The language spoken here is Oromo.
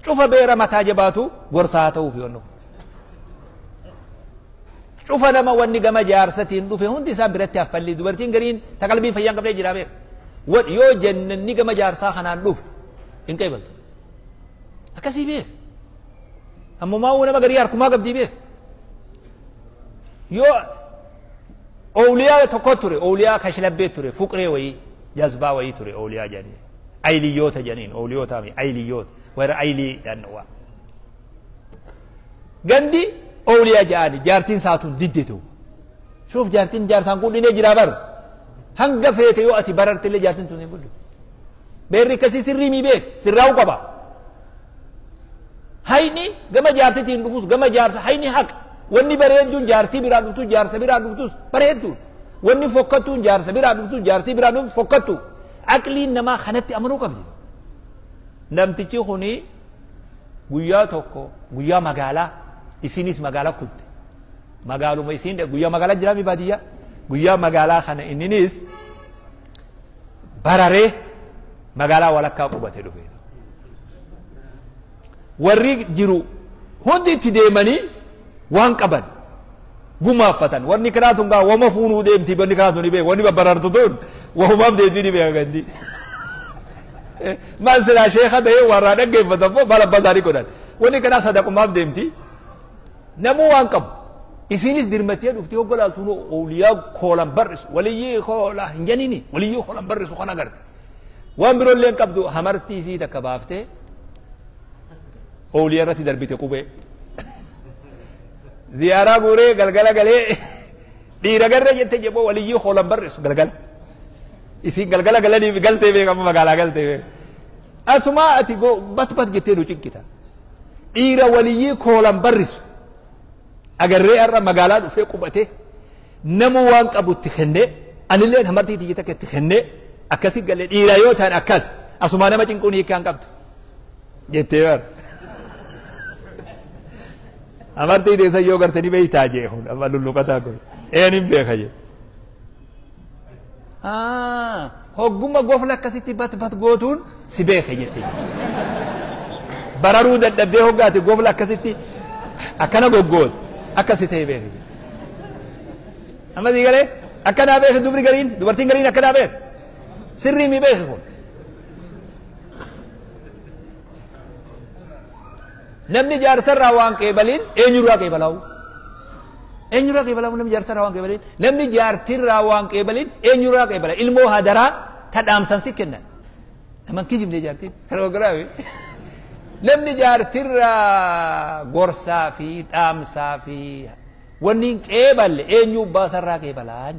Cufa beera mataa jabaatu gorsaa haa ta'uufi wanni kun. Cufa nama wanni gama jaarsatiin dhufe hundi isaan biratti haffalli dubartiin gariin ta qalbiin fayyaa hin qabnee jiraa beeka. Yoo jennanni gama jaarsaa kanaan dhufe hin qeebaltu. Akkasii beek. Ammumaa nama garii harkumaa qabdii beek. Yoo oowliyaa tokko ture, oowliyaa kashlabbee ture, fuqree wayii, jazbaa wayii ture oowliyaa jedhanii. Ayliyyoota jedhaniin, oowliyootaa mi ayliyyoota, warra aylii jedhan waa. Gandi oowliyaa jedhani jaartiin saatuun didde ta'u. Shuuf jaartiin jaarsaan qudhinee jiraa bar. Hanga feete yoo ati barartillee jaartiin tun hin guddu. Beerri akkasii sirrii mii beek, sirraa'uu qaba. Hayni gama jaartitiin dhufus gama jaarsa hayni haqa. Wanni bareedduun jaartii biraa dhuftus jaarsa biraa dhuftus bareedduun. Wanni fokkattuun jaarsa biraa dhuftus jaartii biraa dhuftus fokkattu. Aqliin namaa kanatti amanuu qabdi. Namtichi kuni guyyaa tokko guyyaa magaalaa isinis magaalaa kutte. Magaaluma isiin guyyaa magaalaa jiraami baadiyyaa. Guyyaa magaalaa kana inninis bararee magaalaa walakkaa qubate dhufe. Warri jiru hundi itti deemanii waan qaban gumaaffatan. Wanni kanaa tun gaa wama fuunuu deemti wanni kanaa tun ni beeku. Wanni babbarartu tun wahumaaf deemti ni beeka gandi. Maal silaa sheekha ta'ee warraa dhaggeeffatan moo maal abbaa isaanii godhan. Wanni kanaa sadaqumaaf deemti. Namuu waan qabu. Isinis dirmattee dhuftee hogga laaltu ooliyaa koolan barrisu waliyyii koola hin jenini waliyyii koolan barrisu kan agarte. Waan biroollee hin qabdu hamartii isii takka baaftee ooliyaa irratti darbite qubee. Ziyaaraa guuree galgala galee dhiira garree jette jeboo waliyyii koolan barrisu galgala. Isiin galgala galanii galtee beekamu magaalaa galtee beekamu. Asumaa ati bat bat jettee nu cinqita. Dhiira waliyyii koolan barrisu. Agarree har'a magaalaa dhufee qubatee namuu waan qabu itti kennee anilleen hamartii tiyya takka itti kennee akkasi galee dhiira yoo ta'an akkas asumaa nama cinquun hiikaa hin qabdu jettee bar. Hamartii teessan yoo garte ni beektaa jee kun amma lulluqataa kun een hin beeka jee. Hogguma gofla akkasitti bat bat gootuun si beeka jette. Bararuu dadhabdee hoggaate gofla akkasitti akkana goggootu akkasi ta'e beeka. Amma sii galee akkanaa beeka dubri gariin dubartiin gariin akkanaa beeka. Sirrii mi beeka kun. Namni jaarsarraa waan qeebaliin eenyurraa qeebalaa'u? Eenyurraa qeebalaa'u namni jaarsarraa waan qeebaliin? Namni jaartirraa waan qeebaliin eenyurraa qeebala? Ilmoo hadaraa ta dhaamsan si kennan. Naman kijibne jaartiin. Kana ogolaawi. Namni jaartirraa gorsaa fi dhaamsaa fi wanni hin qeeballe eenyu baasarraa qeebalaa?